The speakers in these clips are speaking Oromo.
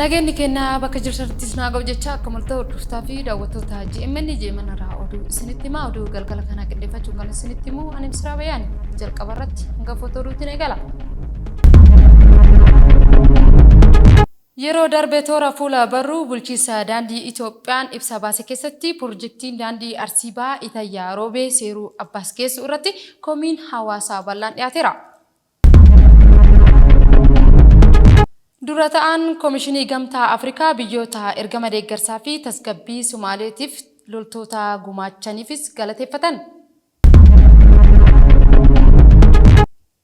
Nageenyi keenya bakka jirtanittis naa ga'u jecha akka malta hordoftaa fi daawwattoota GMN GMN irraa oduu isinitti himaa oduu galgala kanaa qindeeffachuun kan isinitti himu ani Misraa Bayaani jalqaba irratti hangafoota oduutiin eegala. Yeroo darbe toora fuula barruu bulchiinsa daandii Itoophiyaan ibsa baase keessatti pirojektiin daandii Arsii Bahaa Itayyaa Roobee Seeruu Abbaas geessu irratti komiin hawaasaa bal'aan dhiyaateera. Dura ta'aan Komishinii Gamtaa Afrikaa biyyoota ergama deeggarsaa fi tasgabbii Somaaleetiif loltoota gumaachaniifis galateeffatan.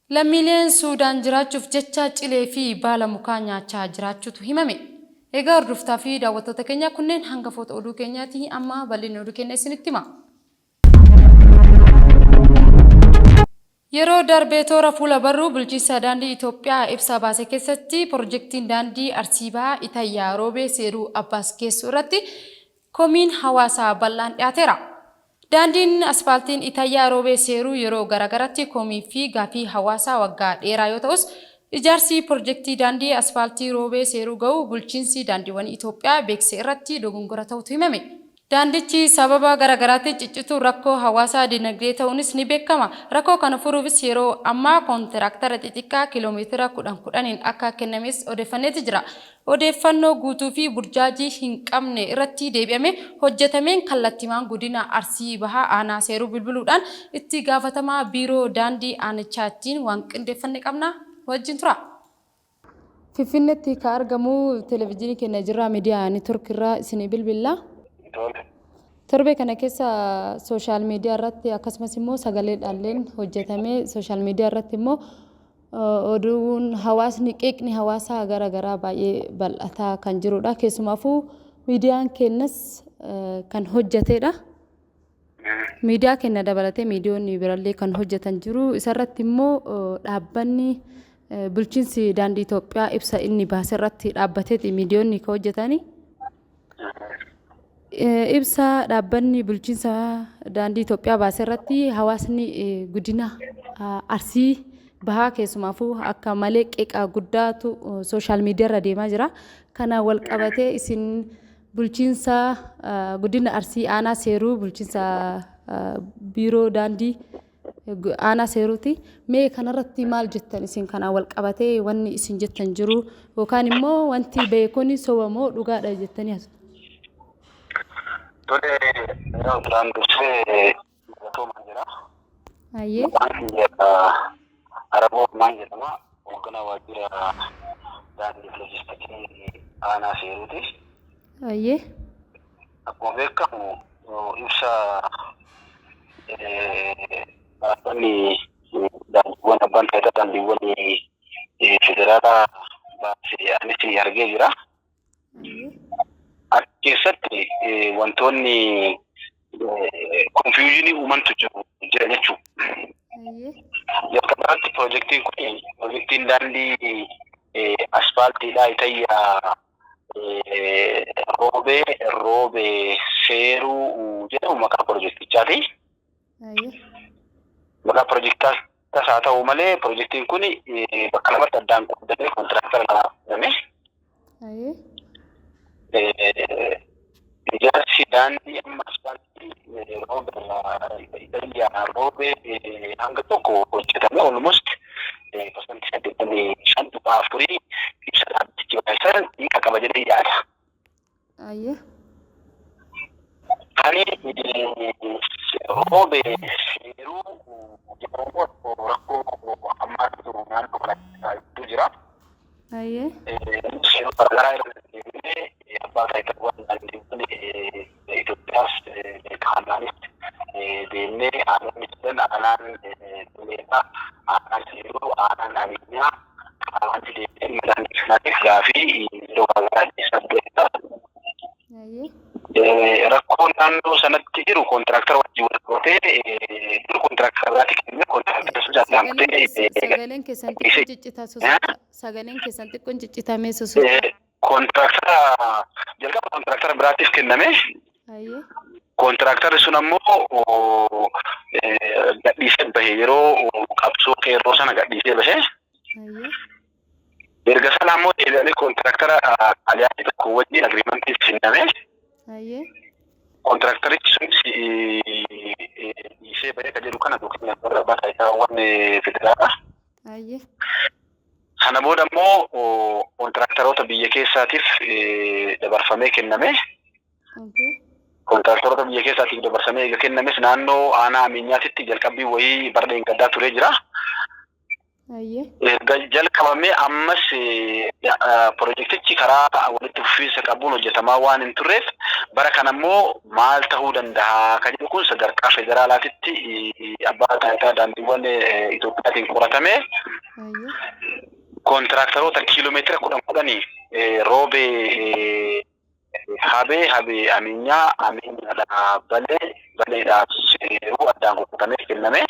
Lammiileen Suudaan jiraachuuf jecha cilee fi baala mukaa nyaachaa jiraachuutu himame. Egaa hordoftaa fi daawwattoota keenya kunneen hangafoota oduu keenyaati amma bal'inni oduu keenya isinitti hima. Yeroo darbe toora fuula barruu bulchiinsa daandii Itoophiyaa ibsa baase keessatti pirojektiin daandii Arsii Bahaa Itayyaa Roobee Seeruu Abbaas geessu irratti komiin hawaasaa bal'aan dhiyaateera. Daandiin aspaaltiin Itayyaa Roobee Seeruu yeroo garaagaratti komii fi gaaffii hawaasaa waggaa dheeraa yoo ta'us, ijaarsi pirojektii daandii aspaaltii Roobee Seeruu ga'uu Bulchiinsi Daandiiwwanii Itoophiyaa beeksise irratti dogongora ta'utu himame. Daandichi sababa garaagaraatiin ciccituun rakkoo hawaasaa dinagdee ta'uunis ni beekama. Rakkoo kana furuufis yeroo ammaa koontiraaktara xixiqqaa kiiloomeetira 10 10n akka kennames odeeffanneeti jira. Odeeffannoo guutuu fi burjaajii hin qabne irratti deebi'amee hojjetameen kallattimaan Godina Arsii Bahaa Aanaa Seeruu bilbiluudhaan Itti Gaafatamaa Biiroo Daandii Aanichaattiin waan qindeeffanne qabna. Nu wajjin turaa. Finfinnetti ka argamu Televijiinii keenya Jirraa Miidiyaa Network irraa isinii bilbilla. Tole. Torbee kana keessa sooshaal miidiyaa irratti akkasumas immoo sagaleedhaalleen hojjetamee sooshaal miidiyaa irratti immoo Oduun hawaasni qeeqni hawaasaa gara garaa baay'ee bal'ataa kan jirudha. Keessumaafuu miidiyaan keenyas kan hojjetedha. Miidiyaa keenya dabalatee miidiyoonni birallee kan hojjetan jiru. Isarratti immoo dhaabbanni bulchiinsi daandii Itoophiyaa ibsa inni baase irratti dhaabbateeti miidiyoonni kan hojjetani. Ibsa dhaabbanni bulchiinsa daandii Itoophiyaa baase irratti hawaasni godina Arsii bahaa keessumaafuu akka malee qeeqa guddaatu sooshaal miidiyaa irra deemaa jira. Kana wal qabatee isin bulchiinsa godina Arsii aanaa Seeruu bulchiinsa biiroo daandii Aanaa Seeruuti. Mee kanarratti maal jettan isin kanaan wal qabatee wanni isin jettan jiru yookaan immoo wanti bahe kun soba moo dhugaadha jettanii haasoftu? Tole, yeroo duraan dursee galatoomaa jira. Ayyee. Maqaan kiyya Araboo Ammaan jedhama. Hoogganaa waajjira daandii fi loojistikii aanaa Seeruuti. Ayyee. Akkuma beekamu ibsa dhaabbanni daandiiwwan abbaan taayitaa daandiiwwan federaalaa baase anis argee jira. Achi keessatti wantoonni konfiyuuzinii uumantu jiru jira jechuudha. Jalqabaatti pirojektiin kun pirojektiin daandii asfaaltiidhaa Itayyaa Roobee Roobee Seeruu jedhamu maqaa pirojektichaati. Maqaa pirojektaas haa ta'u malee pirojektiin kun bakka lamatti addaan qoodamee kontiraaktara lamaaf kenname. Ijaarsi daandii amma asfaaltii Roobee Roobee hanga tokko hojjetame almost 85.4% ibsa dhaabbatichi baasan ni qaqqaba jedhee yaada. Ayyee. Ani roobe seeruu jedhamu rakkoo hammaatu naannoo kanatti jira. Ayyee. Yeroo garaagaraa irra deddeebiinee abbaa taayitaawwan daandiiwwan Itoophiyaas kaanaanis deemnee aanonni sadan aanaan Dumeeraa, aanaan Seeruu, aanaan Abiinyaa qaamaan deemnee dhimma daandii kanaatiif gaafii yeroo garaagaraa dhiyeessaa tureera. Ayyee. Rakkoon naannoo sanatti jiru kontiraaktaraa wajjin wal qabatee dur kontiraaktaraa biraatti kenname kontiraaktarri sun addaan Sagaleen kutee keessan sagaleen keessan xiqqoo dhiise. ciccitaa sosocho'a. Sagaleen keessan xiqqoon ciccitamee sosocho'a. Kontiraktara jalqaba kontiraktara biraatiif kenname. Hayyee. Kontiraaktarri sun ammoo gadhiisee bahe yeroo qabsoo qeerroo sana gadhiisee bahe. Hayyee. Erga sana ammoo deebi'ee jedhamee kontiraktara Xaaliyaanii tokko wajjin agreementiin seename. Kontiraktarichi sunis dhiisee bahee kan jedhu kana yookiin warra abbaa taayitaawwan federaalaa. Sana booda immoo kontiraaktaroota biyya keessaatiif dabarfamee kenname. Kontiraaktaroota biyya keessaatiif dabarsamee eega kennames naannoo aanaa Ameenyaatitti jalqabbii wayii bara dheengaddaa turee jira. Erga jalqabamee ammas pirojektichi karaa walitti fufiinsa qabuun hojjetamaa waan hin turreef, bara kana immoo maal ta'uu danda'a kan jedhu kun sadarkaa federaalaatitti abbaa taayitaa daandiiwwan Itoophiyaatiin qoratamee, kontiraaktaroota kiiloomeetira 10 10 Roobee Habee, Habee Aminyaa, Aminyaadhaa Balee, Baleedhaa Seeruu addaan kukkutamee kenname.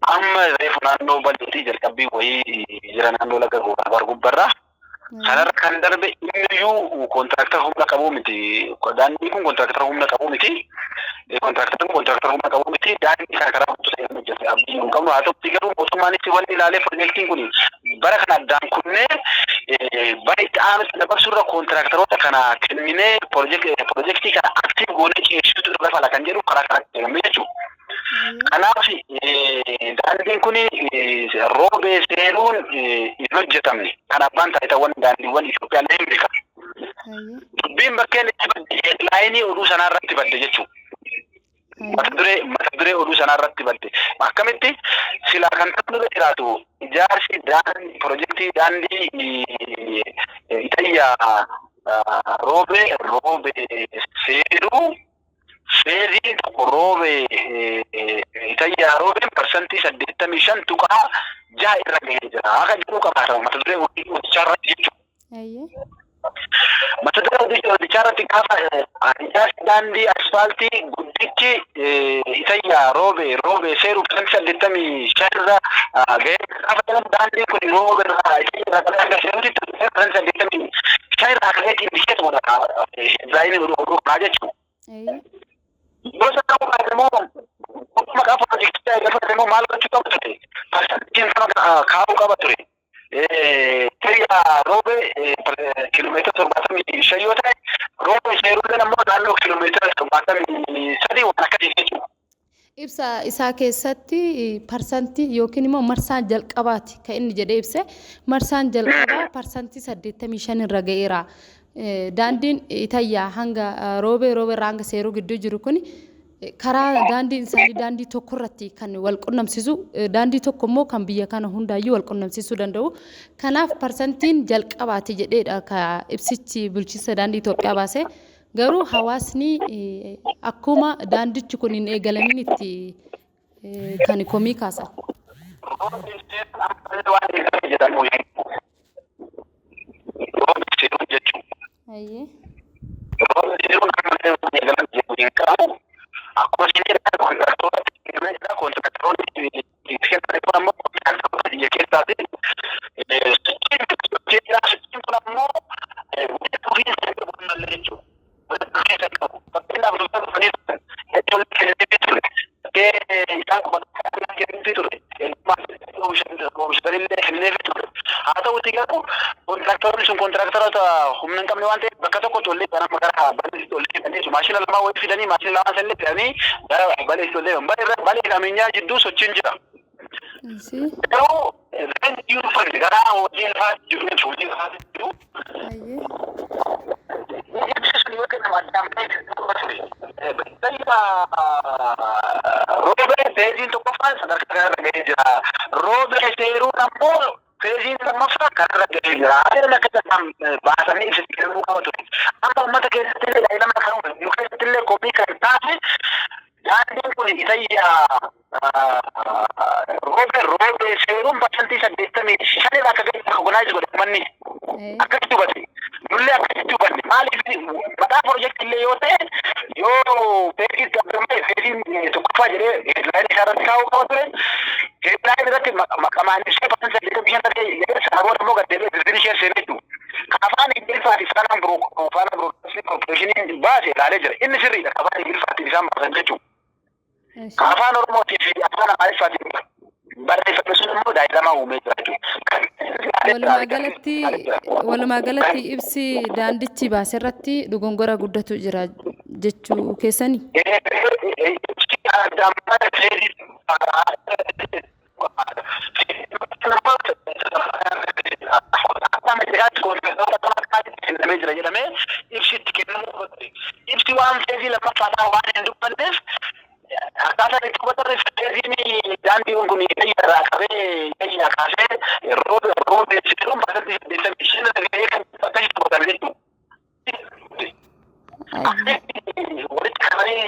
Amma reefu naannoo Baleetii jalqabbii wayii jira, naannoo laga Goorabar gubbarraa. Kanarra kan darbe inniyyuu kontiraktara humna qabuu miti. Daandiin kun kontiraktara humna qabuu miti. Kontiraaktarri kun kontiraktara humna qabuu miti. Daandii kana karaa guutuu ta'een hojjete abdii hin qabnu. Haa ta'utti garuu mootummaanis wanni ilaalee pirojektiin kun bara kana addaan kunnee bara itti aanutti dabarsuurra kontiraaktaroota kana kenninee pirojektii kana active goonee ceesisuutu irra fala kan jedhu karaa kanatti deemame jechuudha. Kanaaf daandiin kun Roobee Seeruun hin hojjetamne. Kan abbaan taayitaawwan daandiiwwan Itoophiyaa illee hin beeka. Dubbiin bakkeen itti badde headlineii oduu sanaa irratti badde jechuudha. Mata duree oduu sanaa irratti badde. Akkamitti silaa kan ta'u jiraatu, ijaarsi daandii pirojektii daandii Itayyaa Roobee, Roobee Seeruu, phaseiin tokko Roobee Itayyaa Roobeen 85.6% irra gahee jira. Akka jedhu qabaata mata duree odichaa irratti jechuudha. Mata duree odichaa irratti gaafa ijaarsi daandii asfaaltii guddichi Itayyaa Roobee, Roobee Seeruu 85% irra gahee gaafa jedhamu, daandiin kun Roobee irraa, Itayyaa irraa qabee hanga Seeruutti 85% irraa ka'ee indicate godha headlineii oduu kanaa jechuudha. Yoo isa ta'uu baate immoo, maqaa pirojektichaa eega fudhate immoo maal gochuu qaba ture? 50% kaa'uu qaba ture. Itayyaa Roobee kiiloomeetira 75 yoo ta'e, Roobee Seeruulleen ammoo naannoo kiiloomeetira 73 waan akkasii jechuudha. Ibsa isaa keessatti parsantii yookiin immoo marsaan jalqabaati kan inni jedhee ibse, marsaan jalqabaa 85% irra ga'eera. Daandiin Itayyaa hanga Roobee, Roobee irraa hanga Seeruu gidduu jiru kun karaa daandiin isaanii daandii tokko irratti kan wal qunnamsiisu, daandii tokko immoo kan biyya kana hundaayyuu wal qunnamsiisuu danda'u. Kanaaf parsantiin jalqabaati jedheedha ka ibsichi bulchiinsa daandii Itoophiyaa baase. Garuu hawaasni akkuma daandichi kun hin eegalamin itti kan komii kaasan. Roobee Seeruun ammallee waan eegalame jedhamu hin Roobee Seeruun jechuudha. Roobee Seeruun ammallee waan eegalame jedhu hin qabu. Akkuma isin jedhan kontiraaktoota kennamee jira. Kontiraaktaroonni itti kennan kun ammoo kontiraaktaroota biyya keessaati. Sochiin sochii jira. Sochiin kun ammoo walitti fufiinsa hin qabu ammallee jechuudha. Walitti fufiinsa hin qabu. Fakkeenyaaf dubbii dhufanii turan. Hedduu kenneefii ture. Bakkee isaan qubatan kenneefii ture. Oomishanillee kenneefii ture. Haa ta'uti garuu kontiraaktaroonni sun kontiraaktaroota humna hin qabne waan ta'eef, bakka tokkotti ol deebi'an, amma gara Baleetti ol deebi'anii maashina lamaa wayii fidanii, maashina lamaan sanillee fe'anii gara Baleetti ol deebi'an. Balee irra Balee Ameenyaa jidduu sochiin jira. Garuu leenjii dhufan gara hojii lafaatti jiru jechuudha. Hojii lafaatti jiru. Ibsi sun yoo kennamu addaan bahee ture. Roobee phaseiin tokkoffaan sadarkaa kanarra gahee jira. Roobee Seeruun ammoo phaseiin lammaffaa kanarra gahee jira. Haala akka isaan baasanii ibsitti kennuu qaba ture. Amma uummata keessatti illee daa'ima kan uume, nu keessatti illee komii kan taate, daandiin kun Itayyaa Roobee, Roobee Seeruun 85% irraa akka gahe recognize godhe uummanni. Akkasitti hubate. Nullee akkasitti hubanne. Maaliif, maqaa pirojektii illee yoo ta'e, yoo phaseiin gabbamee phaseiin tokkoffaa jedhee headlineii isaa irratti kaa'uu qaba ture. Headlineii irratti maqamaan ibsee 85% irra ga'e jedhee, sana booda immoo gad deebi'ee zirzirii ishee seenee jechuudha. Afaan Ingiliffaa fi Faanaa Biroodkaastii Korporeeshiniin baase ilaalee jira. Inni sirriidha. Afaan Ingiliffaatiin isaan baasan jechuudha. Afaan Oromootii fi afaan Amaariffaatiin barreeffame sun immoo daa'ima uumee jira jechuudha. Walumaa galatti walumaa galatti ibsi daandichi baase irratti dogongora guddatu jira jechuu keessani. Kennamee jira jedhamee ibsi itti kennamuu, ibsi waan feezii lammaffaadhaa waan hin dubbanneef, akkaataa itti hubatarre feeziin daandiiwwan kun irraa qabee irraa kaasee roobe roobe seeruun 85% gahee kan akkasitti hubatame jechuudha. Walitti qabanii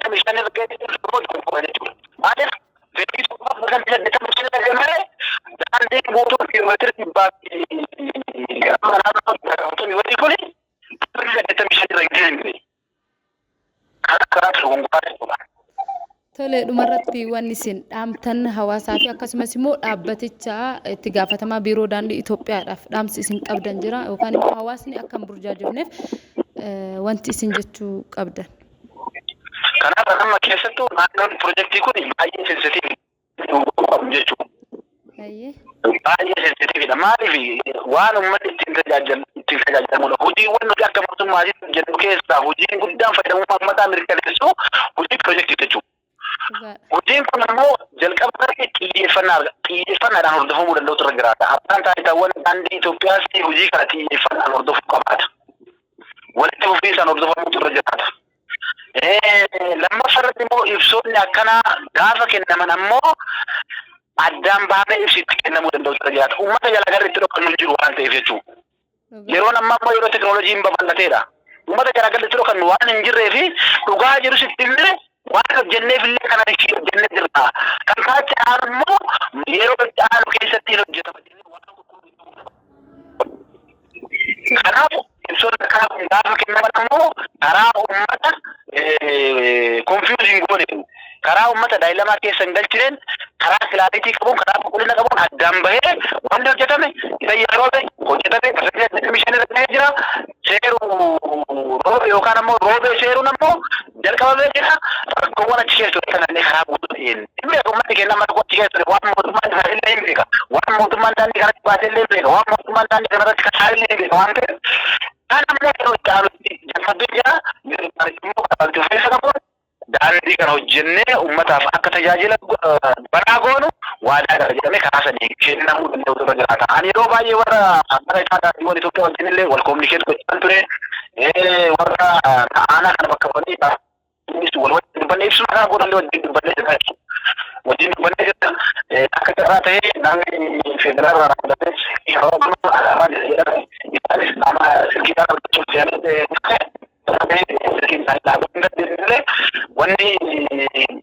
85 irra gahee jechuudha. Maaliif feezii tokkoffaa 85% irra gahee malee daandiin guutuu kiiloomeetira dhibbaa fi naannoo 40 walii kuni 85 irra gahee karaa karaa dogongoraa jechuudha. Tole, dhumarratti wanni isin dhaamtan hawaasaa fi akkasumas immoo dhaabbaticha itti gaafatamaa biiroo daandii Itoophiyaadhaaf dhaamsi isin qabdan jira yookaan immoo hawaasni akka hin burjaajofneef wanti isin jechuu qabdan. Kanaaf amma keessattuu naannoon pirojektii kun baay'ee sensitiiv qabu jechuudha. Baay'ee sensitiividha. Maaliif waan uummanni ittiin tajaajilu ittiin tajaajilamudha. Hojiiwwan nuti akka mootummaatti hojjennu keessaa hojiin guddaan fayyadamummaa uummataa mirkaneessu hojii pirojektii jechuudha. Hojiin kun immoo jalqaba irratti xiyyeeffannaadhaan hordofamuu danda'utu irra jiraata. Abbaan taayitaawwan daandii Itoophiyaas hojii kana xiyyeeffannaan hordofuu qabaata. Walitti fufiinsaan hordofamuutu irra jiraata. Lammaffaa irratti immoo ibsoonni akkanaa gaafa kennaman ammoo addaan baafnee ibsi itti kennamuu danda'utu irra jiraata. Uummata jala garri itti dhokannu hin jiru waan ta'eef jechuudha. Yeroon ammaa immoo yeroo teknooloojiin babal'ateedha. Uummata jala garri itti dhokannu waan hin jirree fi dhugaa jirus itti himne, waan hojjenneef illee kana ishii hojjennee jirra. Kan kaatti aanu immoo yeroo itti aanu keessatti hin hojjetama jennee waan qulqulluu. Kanaaf ibsoonni akkanaa kun gaafa kennaman ammoo karaa uummata confusing goone, karaa uummata dilemma keessa hin galchineen, karaa clarity qabuun, karaa qulqullina qabuun addaan bahee wanti hojjetame isa yeroo ta'e hojjetame 85% irra gahee jira. Seeru roobe yookaan ammoo roobee seeruun ammoo jalqabamee jira. Rakkoowwan achi keessa ture kanallee karaa guutuu ta'een hin beeka. Uummanni keenya amma rakkoo achi keessa ture, waan mootummaan isaa illee hin beeka. Waan mootummaan daandii kanatti baasee illee hin beeka. Waan mootummaan daandii kanarratti kasaare illee hin beeka waan ta'eef, kan ammoo yeroo itti aanutti jalqabee jira. Yeroo itti aanutti immoo karaa itti fufiinsa qabuun daandii kana hojjennee uummataaf akka tajaajila banaa goonu waadaa gara jedhamee karaa sanii kennamuu danda'u irra jiraata. Ani yeroo baay'ee warra bara isaa daandiiwwan Itoophiyaa wajjin illee wal communicate gochaan ture. Warra aanaa kana bakka bu'anii innis wal wajjin dubbannee, ibsuma kana godhallee wajjin dubbannee jira jechuudha. Wajjin dubbannee jira. Akka carraa ta'ee namni federaalaa raawwatee yeroo ammaa alaabaa jedhame, isaanis nama silkiidhaan hojjechuuf jedhamee wanni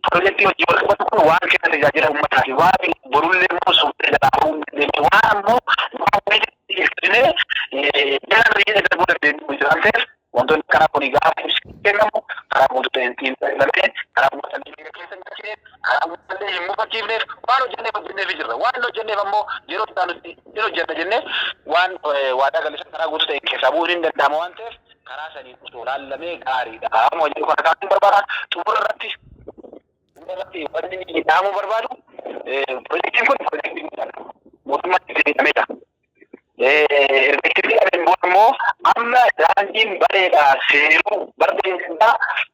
pirojektii hojii wal qabatu kun waan kenna tajaajila uummataa fi waan borullee immoo suuqii jalaa bahuu hin dandeenye, waan ammoo waan walitti hirkisnee jala biyya darbuu dandeenyu waan ta'eef, wantoonni karaa kun gaafa ibsi kennamu karaa guutuu ta'een xiinxalamee, karaa uummata miira keessa hin galchineef, karaa uummatallee hin mufachiifneef, waan hojjenneef hojjenneef jirra, waan hojjenneef ammoo yeroo itti aanutti hin hojjenna jennee waan waadaa galisa karaa guutuu ta'een keessaa bu'uun hin danda'ama waan ta'eef, karaa saniin osoo laallamee gaariidha. Amma hojii kana kaasuun barbaada. Xumura irratti wanni dhaamuu barbaadu, pirojektiin kun pirojektii guddaadha. Mootummaan itti fayyadameedha. Erga itti fayyadameen booda immoo amma daandiin bareedaa seeruu barbaada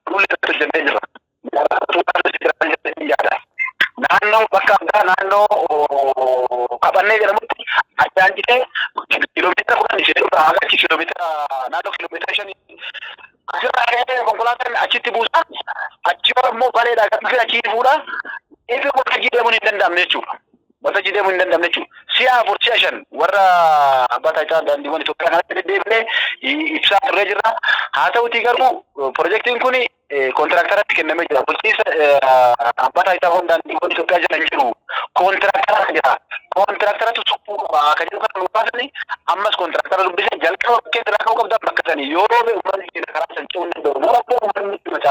fuulli irratti hojjennee jirra. Naannoo bakka addaa naannoo Qaphannee jedhamutti addaan citee 10 kiiloomeetira seeruu haga achi kiiloomeetira naannoo 5 kiiloomeetira asirraa ka'ee konkolaataan achitti buusa, achi immoo baleedhaa gad dhufee achii fuudha. Ifi waltajjii deemuun hin danda'amne jechuudha. Waltajjii deemuun hin danda'amne jechuudha. Si'a afur, si'a shan warra abbaa taayitaa daandiiwwan Itoophiyaa kanatti deddeebinee ibsaa turree jirra. Haa ta'utii garuu pirojektiin kun kontiraaktaratti kennamee jira. Bulchiinsa abbaa taayitaa daandiiwwan Itoophiyaa jala hin jiru. Kontiraaktaratu jira. Kontiraaktaratu suphuu qaba. Kan jedhu kan nu baasani ammas kontiraaktara dubbisee jalqaba bakkee irraa ka'uu qabdan bakka sanii yoo roobe uummanni keenya karaa san ce'uu hin danda'u. Bora immoo uummanni nutti maca.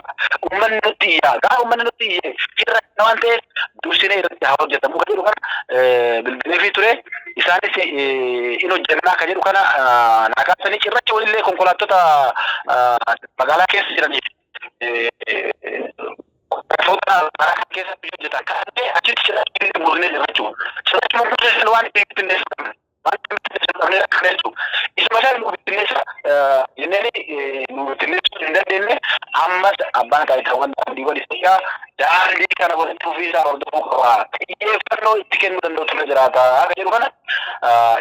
Uummanni nutti iyya. Gaafa uummanni nutti iyye irra waan ta'eef dursinee irratti haa hojjetamu kan jedhu kana bilbileefii ture. Isaanis in hojjennaa kan jedhu kana naa kaasanii, cirracha walillee konkolaattota magaalaa keessa jiraniif konkolaattota karaa kana keessatti hojjetan. Kan achitti cirracha murnee jira jechuudha. Cirracha murtee waan ittiin bittinneeffaman. Wanta bittinneessu dhabnee rakkannee jechuudha. Isuma sana nu bittinneessa jennee nu bittinneessuu hin dandeenye. Ammas abbaan taayitaawwan daandiiwwan Itoophiyaa daandii kana walitti fufiinsaan hordofuu qaba. Xiyyeeffannoo itti kennuu danda'utu irra jiraata akka jedhu kana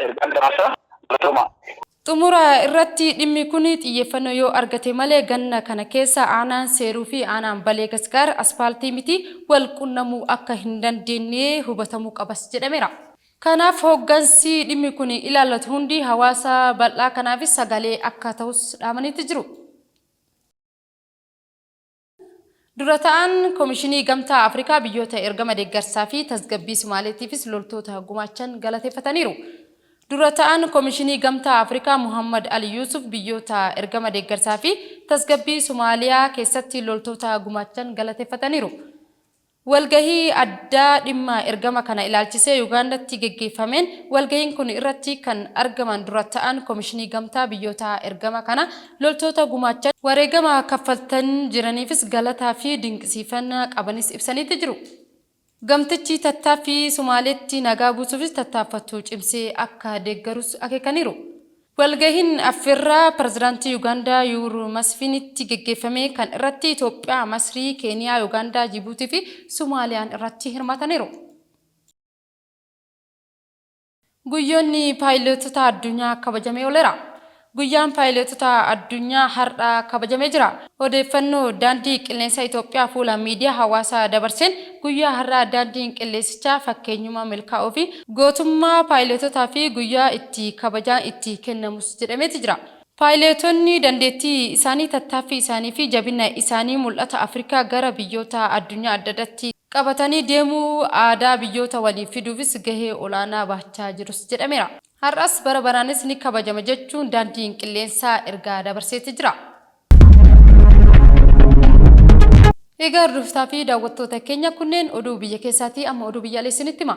ergaan dabarsa. Galatoomaa. Xumura irratti dhimmi kun xiyyeeffannoo yoo argate malee ganna kana keessa aanaan Seeruu fi aanaan Balee Gasgaar aspaaltii miti wal qunnamuu akka hin dandeenye hubatamuu qabas jedhameera. Kanaaf hooggansi dhimmi kun ilaallatu hundi hawaasa bal'aa kanaafis sagalee akka ta'us dhaamaniitti jiru. Dura ta'aan Komishinii Gamtaa Afrikaa biyyoota ergama deeggarsaa fi tasgabbii Somaaleetiifis loltoota gumaachan galateeffataniiru. Dura ta'aan Komishinii Gamtaa Afrikaa Muhammad Ali Yuusuf biyyoota ergama deeggarsaa fi tasgabbii Somaaliyaa keessatti loltoota gumaachan galateeffataniiru. Walgahii addaa dhimma ergama kana ilaalchisee Yugaandatti geggeeffameen walgahiin kun irratti kan argaman dura ta'aan Komishinii Gamtaa biyyoota ergama kana loltoota gumaachan, wareegama kaffaltan jiraniifis galataa fi dinqisiifannaa qabanis ibsaniiti jiru. Gamtichi tattaaffii Somaaleetti nagaa buusuufis tattaaffattu cimsee akka deeggarus akeekaniiru. Walgahiin affeerraa Pirezidaantii Yugaandaa Yuwuur Masfiinitti geggeeffame kan irratti Itoophiyaa, Masrii, Keeniyaa, Yugaandaa, Jibuutii fi Sumaaliyaan irratti hirmaataniiru. Guyyoonni paayileetota addunyaa kabajamee ooleera. Guyyaan paayileetota addunyaa har'a kabajamee jira. Odeeffannoo Daandii Qilleensa Itoophiyaa fuula miidiyaa hawaasaa dabarseen guyyaa har'aa daandiin qilleensichaa fakkeenyummaa milkaa'uu fi gootummaa paayileetotaa fi guyyaa itti kabajaan itti kennamus jedhameeti jira. Paayileetonni dandeettii isaanii, tattaaffii isaanii fi jabina isaanii mul'ata Afrikaa gara biyyoota addunyaa adda addatti qabatanii deemuu aadaa biyyoota waliin fiduufis gahee olaanaa bahachaa jirus jedhameera. Har'as bara baraanis ni kabajama jechuun Daandiin Qilleensaa ergaa dabarseeti jira. Egaa hordoftotaa fi daawwattoota keenya kunneen oduu biyya keessaati, amma oduu biyyaalee isinitti hima.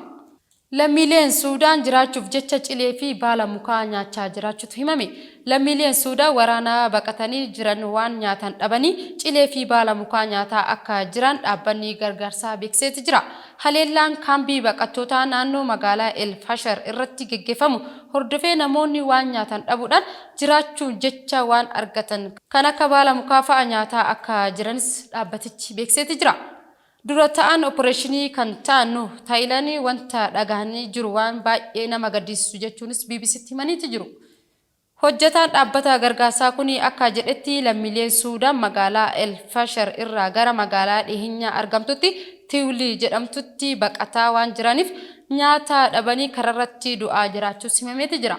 Lammiileen Suudaan jiraachuuf jecha cilee fi baala mukaa nyaachaa jiraachuutu himame. Lammiileen Suudaan waraana baqatanii jiran waan nyaatan dhabanii cilee fi baala mukaa nyaataa akka jiran dhaabbanni gargaarsaa beeksiseeti jira. Haleellaan kaambii baqattootaa naannoo magaalaa El Fasher irratti geggeeffamu hordofee namoonni waan nyaatan dhabuudhaan jiraachuun jecha waan argatan kan akka baala mukaa fa'a nyaataa akka jiranis dhaabbatichi beeksiseeti jira. Dura ta'aan opporeeshinii kan ta'an Nuh Taayilan wanta dhagahanii jiru waan baay'ee nama gaddisiisu jechuunis BBCtti himaniiti jiru. Hojjataan dhaabbata gargaarsaa kuni akka jedhetti lammiileen Suudaan magaalaa El Fasher irraa gara magaalaa dhiheenya argamtutti Tiwli jedhamtutti baqataa waan jiraniif nyaata dhabanii kararratti du'aa jiraachuus himameeti jira.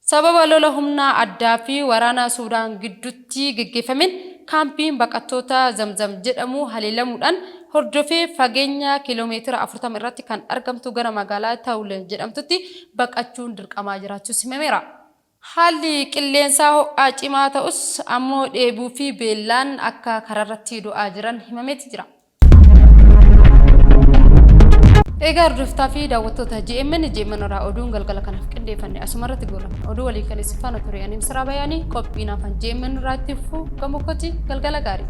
Sababa lola humna addaa fi waraana Suudaan gidduutti geggeeffameen kaampiin baqattoota Zamzam jedhamu haleelamuudhaan hordofee fageenya kiiloo meetira 40 irratti kan argamtu gara magaalaa Tawle jedhamtutti baqachuun dirqamaa jiraachuus himameera. Haalli qilleensaa ho'aa cimaa ta'us ammoo dheebuu fi beellaan akka karaarratti du'aa jiran himameeti jira. Egaa hordoftaa fi daawwattoota GMN, GMN irraa oduun galgala kanaaf qindeeffanne asuma irratti goolabna. Oduu waliin kan isin faana ture ani Misraa Bayaanii, qophiin hafan GMN irraa itti fufu. Gama kooti galgala gaarii.